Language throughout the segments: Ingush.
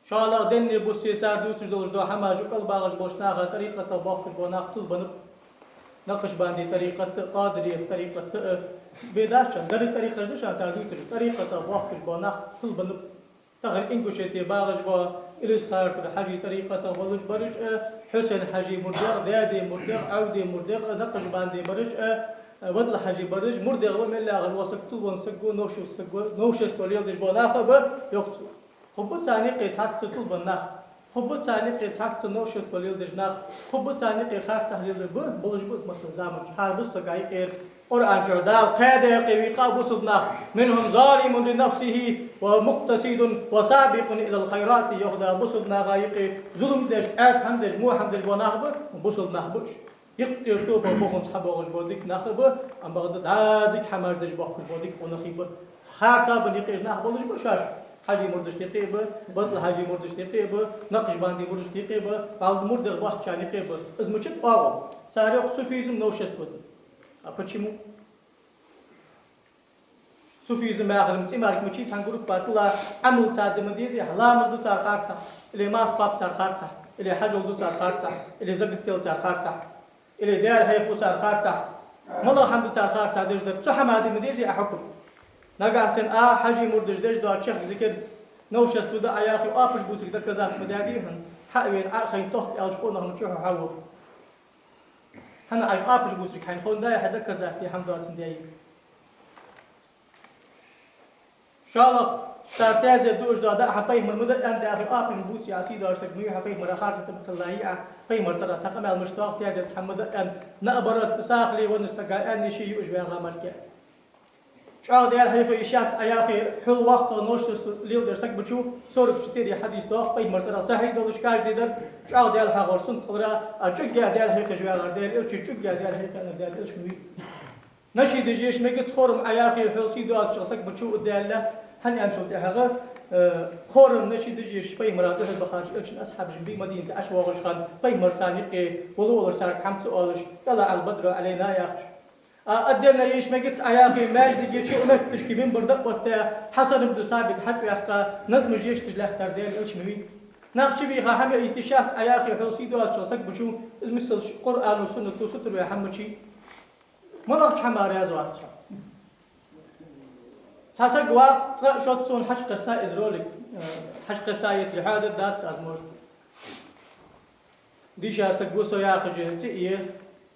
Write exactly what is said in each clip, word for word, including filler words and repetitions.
ШоллагӀа, денна буссе цар дувцаш долаш дола хӀамаш, кӀал багӀаш болча наха, тӀарикъатах боахкаш бола нах тилбеннаб. Накъшбанди тӀарикъат а, Къадирий тӀарикъат а, бе дац шоана, деррига тӀарикъаташ да шоана цар дувцаш, тӀарикъатах боахкаш бола нах тилбеннаб. Тахан Ингушете багӀаш бола Илисхан-Юртара Хьажий тӀарикъатах болаш бараш а, Хьусен-Хьажий мурдех, Даьдий мурдех, Ӏовдий мурдех а, Накъшбанди бараш а, Вадла-Хьажий бараш, мурдех ва мел яхаш вола саг тилбенна саг ва, новшество саг ва, новшество леладеш бола нах а ба, йоах цо. Хургба царна юкъе цхьацца тилбенна нах, хургба царна юкъе цхьацца новшество леладеш нах, хургба царна юкъе харцахьа леладеш ба, болаш ба из массаза заман чу. ХӀара бусалба сага юкъера Къуръан чу Дала кхаь даькъе вийкъа бусалба нах: «منهم ظالم لنفسه ومقتصد وسابق إلى الخيرات», йоах Дала. Бусалба наха юкъе зулам деш, Ӏаьса хӀама деш, во хӀама деш бола нах ба, бусалба нах ба уж. Юкъера тоба бохунца хьабоагӀаш бола дика нах а ба, ам бакъда дӀа дика хӀамаш деш боахкаш бола дика къонахий ба. ХӀара тоабан юкъе уж нах болаш ба шоаш. Хьажий мурдашта юкъе а ба, Вадла-Хьажий мурдашта юкъе а ба, Накъшбанди мурдашта юкъе а ба, бӀалда мурдех боахкачарна юкъе а ба. Из мичад оагӀув? Цар йоах, суфизм новшество да. А почему? Суфизм яхар-м цӀи-марка мичай, цхьан группа тӀа Ӏамал цар де ма дезий, ламаз ду цар харцахьа, или марха кхоаб цар харцахьа, или хьажол ду цар харцахьа, или закат дел цар харцахьа, или Даьла хьехабу цар харцахьа, малагӀа хӀама ду цар харцахьа деш дар, цу хӀаман де ма дезий Ӏа хьукам. Нагахьа санна Ӏа Хьажий мурдаш деш дола чехка зикар новшество да Ӏа яхе, оапаш бувцарга доказательство ма даьдий хьона, хьа а вена Ӏа а хайна тохка аьлча къонахчун чу хьо хьавоагӀа. ХӀана Ӏайха оапаш бувцарга хьайна ховндаь, хьа доказательство хӀама доацандаь. ШоллагӀа, цар таьзет дуаш дола даа хьа пайхамар ма даа аьнна, даа хьа оапаш бувций Ӏа сийдола саг ма вий, хьа пайхамара харцахьа тӀа ма хилалахь Ӏа, пайхамара цӀерагӀа цхьа къамаьл мишта доагӀа, таьзет хьа ма даа аьнна, наоборот, сахали веннача сага аьнна, ше юаш ваьгӀа мара-кх. ЧӀоагӀа Даьла хьехаве йиш яц Ӏа яхе, хьол воккха новшество леладер саг ма вий, сорок четыре хьадис доагӀа, пайхамара цӀерагӀа сахьихь долаш, каждый дар чӀоагӀа Даьла хьехавар суннат хилара, а чӀоагӀа Даьла хьехавеш ваьгӀар Даьла элча, чӀоагӀа Даьла хьехавар Даьла элча ма вий. Нашид деш еш мегац, хорам Ӏа яхе, хьол сийдоацача саг ма вий, уддаьлла, хӀана аьнначул тӀехьагӀа, э, хорам нашид деш еш пайхамара духьал бахараш элчан асхьабаш ма бий, Мадинате ӀочувоагӀача хана пайхамар царна юкъе вала волаш царга хӀама ца оалаш, «طلع البدر علينا» яхаш. А отдельно еш мегац Ӏа яхе, маьждиге чу а метташка минбар дӀа а оттадаь, Хьасан ибн Сабит хьатӀаваьккха, назмаш ешийташ лаьттар Даьла элча ма вий. Нах чубийха хӀама яйта йиш яц Ӏа яхе, хьол сийдоацача саг ма вий, из миссел Къуръано, суннато сутара ваь хӀама ма вий. МалагӀча хӀамах раьза вац хьо? Цхьа саг вагӀа, цкъа а шозза сона хьачукхесса из ролик, э, хьачукхесса ецаре хьоадергдац аз, может. Дийша саг ва со яхаш цӀи а е,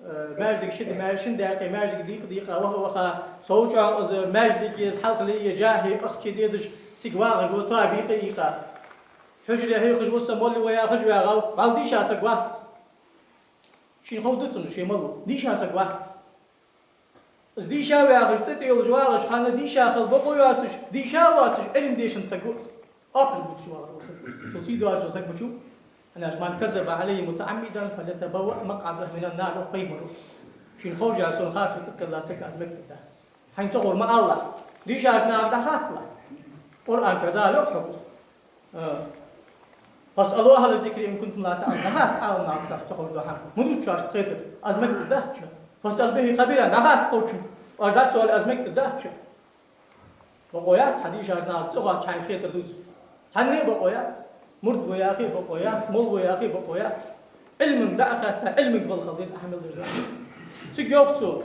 э, маьждига ши ди, маь-, шин даькъе маьждига дийкъа-дийкъа, ваха-ваха, сов чӀоагӀа из маьждиг еза, хьалхале е, жахье, ахча дезаш, цига вагӀаш ва, тоаба юкъе а йийкъа. Хьужаре хьехаш ва со, молла ва яхаш ваьгӀав, валлахӀи дийша саг вац. Шийна ховргда цунна, ше малав. Дийша саг вац. Из дийша ва яхаш, цӀи тӀа йолаш вагӀаш, хӀанз дийша хила бокъо йоацаш, дийша а воацаш, Ӏилма дешанза саг ва из. Оапаш бувцаш вагӀаш ва саг. Цул сийдоацаш саг ма вий. ХӀана аьлча: «من كذب علي متعمدا فليتبوأ مقعده من النار», йоах пайхамара. Шийна ховш а, сона харцо тӀакхелла саг аз мегаргдац. Хьайна ца ховр ма алалахь. Дийшача нахага дӀахатталахь. Къуръан чу Дала йоах хьога. А. «فاسألوا أهل الذكر إن كنتم لا تعلمون». ДӀахатта Ӏаламнаха, шоашта ца ховш дола хӀама. Ма дувца шоашта хетар, аз мегаргдац шоана. «فاسأل به خبيرا». ДӀахатта кхычунга. Оаш дӀасоале, аз мегаргдац шоана. Бокъо яц хьа дийшача нахага цӀи хьоахаде хьайна хетар дувца. Цхьанне а бокъо яц. Мурд ва яхе а бокъо яц, молла ва яхе а бокъо яц. Ӏилманга дӀа а хаьтта, Ӏилманга гӀолла хила деза Ӏа мел деш дола. Цига йоах цо: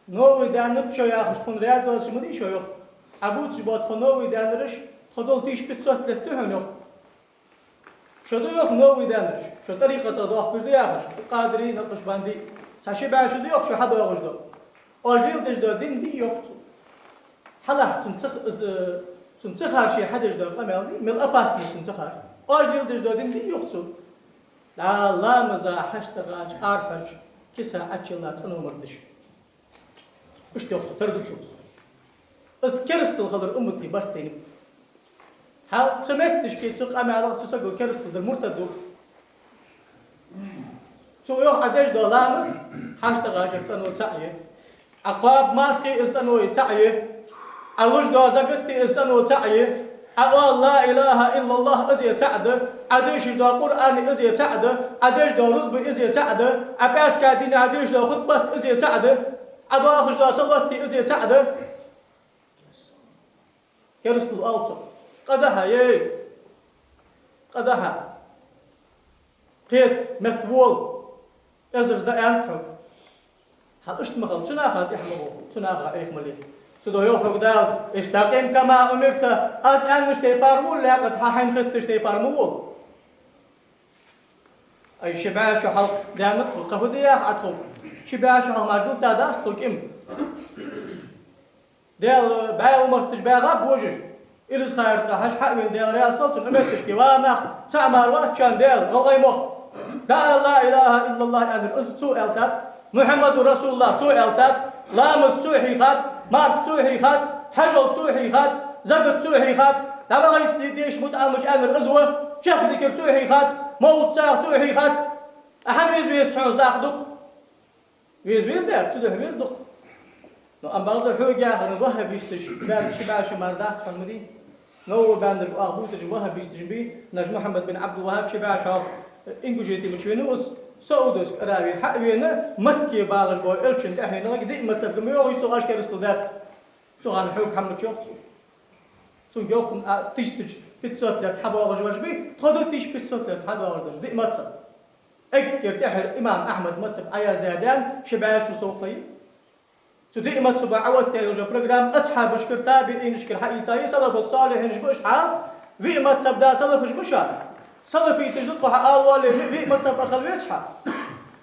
«Новый даьннад шо яхаш, тхона раьза доацаш ма дий шо», йоах. «Ӏа бувцаш бола тхо новый даьннараш, тхо дола тысяча пятьсот лет да хьона», йоах. «Шо да, йоах, новый даьннараш, шо тӀарикъатах доахкаш да яхаш, къадирий, накъшбандий. Цхьа ши бӀаь шу да, йоах, шо хьадоагӀаш дола. Оаш леладеш дола дин дий, йоах цо. Хьалахь цунна ца х-, из, цунна ца хар ше хьадеш дола къамаьл дий, мел опасный цунна ца хар. Оаш леладеш дола дин дий, йоах цо. ДӀа ламаза хьаштагӀача арахьарча киса Ӏочуйилла цӀено мара да шо». Иштта йоах цо, тара да цо. Из керастал хилар уммата барт тайнаб. Хьал цу метташка, цу къамаьлах цу саго керастал дар, муртад ва. Цо йоах: Ӏа деш дола ламаз хьаштагӀачара цӀено цаӀ я. Ӏа кхоаб мархий из цӀено цаӀ я. Ӏа луш дола закат из цӀено цаӀ я. Ӏа оал «لا إله إلا الله» из цаӀ да. Ӏа дешаш дола Къуръан из цаӀ да. Ӏа деш дола рузба из цаӀ да. Ӏа пӀаьраска дийнахьа дешаш дола хутбат из цаӀ да. Ӏа доахаш дола салот из цаӀ да. Керастал оал цох. Къа да хьа, ей! Къа да хьа. Кхета, метта вола. Эзарза да аьннад хьога. Хьал иштта ма хила, цу наха тӀехьа ма гӀо, цу наха Ӏеха ма ле. Цудухьа йоах хьога Дала: «استقم كما أمرت», аз аьннача тайпара вола, лакхе хьа хьайна хеттача тайпара ма вола. Ай, ши бӀаь шу хьалха даьннад тхо, кхы фу де йоах Ӏа тхога? Ши бӀаь шу хьалха мара дилла дац тхо кӀим. Даьла бӀаь умматаш багӀа божаш. Ираз-Хайрата хьажа хьа а вена, Даьла раьза хилва цунна, Ӏуметташке ва нах, цхьа а мара вац шоана Даьла, гӀалгӀай мохк. ДӀаала لا إله إلا الله аьннар из цо аьлтад, محمد رسول الله цо аьлтад, ламаз цо хьийхад, марха цо хьийхад, хьажол цо хьийхад, закат цо хьийхад, дӀавахийта де-, деш мутаӀаламаш аьннар из ва, чехка зикар цо хьийхад, мовлат цо хьийхад. Ахьа веза-веза цхьанца даккха дукха. Веза-веза дац, цудухьа веза дукха. Но амма бакъда хьога яхар, ваххабисташ, баьнна ши бӀаь шу мара дац хьона ма дий. Новгородера оаха бувцараш ваххабисташ ба, наш Мухьаммад бин Ӏабдул-ВаххӀаб ши бӀаь шу хьалха Ингушетия мича венав из, Саудовская Аравия хьа а вена, Макке багӀаш бола элчан тӀехьенах диъ мазхӀаб ма йоагӀий цо, аш керастал даьд. Цу хана хьога хӀама ма йоах цо. Цунга йоах, а, тысяча пятьсот лет хьабоагӀаш бараш ба, тхо да тысяча пятьсот лет хьадоагӀаш бараш, диъ мазхӀаб. Эггара тӀехьара имам Ахьмада мазхӀаб Ӏояздаь даьннад ши бӀаь шу совгӀа ха я. Цу диъ мазхӀаба Ӏооттаяь йола программа асхьабашкара, табиӀинашкара хьаийца я, салафу-салихьинаш ба уж хьал, виъ мазхӀаб да салафаш ба уж. Салафиташ да тхо хьаала вале, виъ мазхӀаб а хила веза хьа.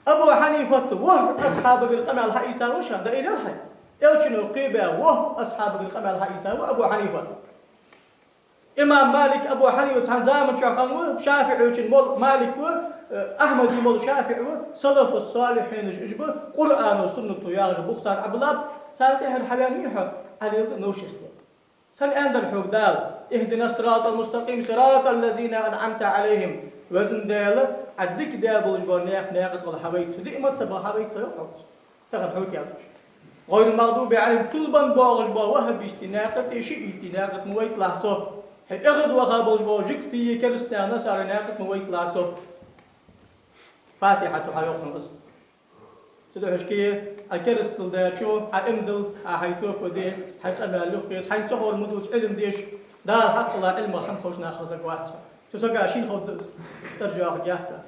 Абу Хьанифат ворхӀ асхьабагара къамаьл хьаийца ва уж, да илел хьай. Элчано кхебаь ворхӀ асхьабагара къамаьл хьаийца ва Абу Хьанифат. Имам Малик, Абу Хьанифа цхьан заман чухь хиннав, ШафиӀийчун мола Малик ва, э, Ахьмада мола ШафиӀ ва, салафу-салихьинаш уж ба, Къуръано, суннато яхаш ба, бухсар Ӏабулаб, царна тӀехьара хьаваьннавий хьо, Ӏалил да новшество. Сенна аьннадар хьога Дала: اهدنا الصراط المستقيم صراط الذين أنعمت عليهم. Везан Даьла, Ӏа дика даь болаш бола наьха наькъа тӀа хьавайта, цу диъ мазхӀаба хьавайта, йоах хьога. Тахан хьога аьлча. غير المغضوب عليهم, тилбенна боагӀаш бола ваххабистий наькъа тӀа, шиӀитий наькъа тӀа ма вайталахь со. Хье эгӀазваха болаш бола жугтий, керастаний, насарий наькъа тӀа ма вайталахь со. Фатихьа тӀа хьайоах хьона из. Цудухьа шке, Ӏа керастал даьчо, Ӏа иман дилла, Ӏа хьай тоба де, хьай къамаьл юхакхе, хьайна цхьа хӀама ма дувца Ӏилма деша, Дала хьакъ аьлла Ӏилмах хӀама ховш нах хезаргвац хьо. Цу сага шийна ховргда из. ЦӀарж йоахаргьяц аз.